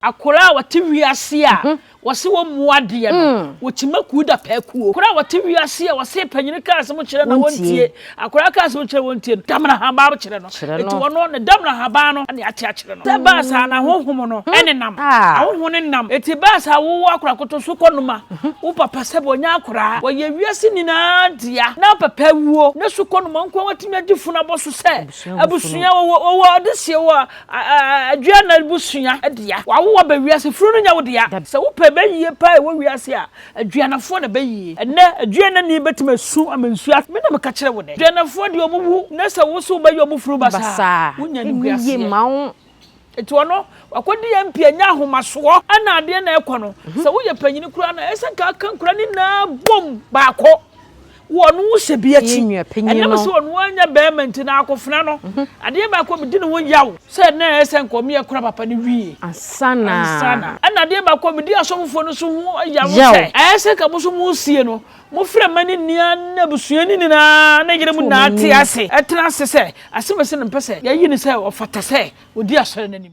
Akwadaa a wɔte wiase a wɔse wɔmmu adeɛ no, wɔkyima kuu da pɛɛ kuo. Akwadaa a wɔte wiase a wɔse panyini ka asɛm kyerɛ na wɔntie, akwadaa ka asɛm kyerɛ wɔntie no, damena ahaban kyerɛ no. Enti wɔno ne damena ahaban no na yɛate akyerɛ no. Sɛ ɛbaa saa no, ahonhom no nenam. Ahonhom no nam. Enti ɛbaa saa wowɔ akwadaa koto so kɔnoma wo papa sɛ ɔnyɛ akwadaa. Wɔyɛ wiase nyinaa dea. Na papa awuo, ne so kɔnoma nko ara watumi agye funu abɔ so sɛ abusua wɔwɔ adehyeɛ wɔ Aduana abusua dea. Wawo wo aba wiase, funu no nyɛ wo dea. Sɛ wopɛ bɛyie paa a ɛwɔ wiase a, Aduanafoɔ na bɛyie. Ɛnnɛ, Aduanani bɛtumi asu ama nsuo atɔ. Me na meka kyerɛ wo nnɛ. Aduanafoɔ deɛ wɔn wu, na sɛ wo nso wobɛyɛ wɔn funu basaa a, wonya animguaseɛ. Enti ɔno, wakɔdi MP anya ahomasoɔ. Ɛna adeɛ na ɛkɔ no, sɛ woyɛ panyini koraa no, ɛyɛ sɛ nka aka nkwadaa no nyinaa bom baako. Wɔ ɔno wo hyɛ bi akyi. Ɛnam sɛ ɔno anya bɛrima nti na akofena no. Mhm. Adeɛ baako a medi ne ho yaw sɛ na ɛyɛ sɛ nka ɔmo yɛ kora papa no wie. Ansana. Ansana. Ɛna adeɛ baako a medi asɔfofoɔ no so ho yaw sɛ ɛyɛ sɛ nka mo nso mo sie no mo frɛ mma ne nua ne abusua ne nyinaa ne yere mo nyinaa te ase ɛtena ase sɛ asɛm ɛsɛ no mpɛ sɛ yɛyi no sɛ ɔfata sɛ ɔdi asɔre no anim.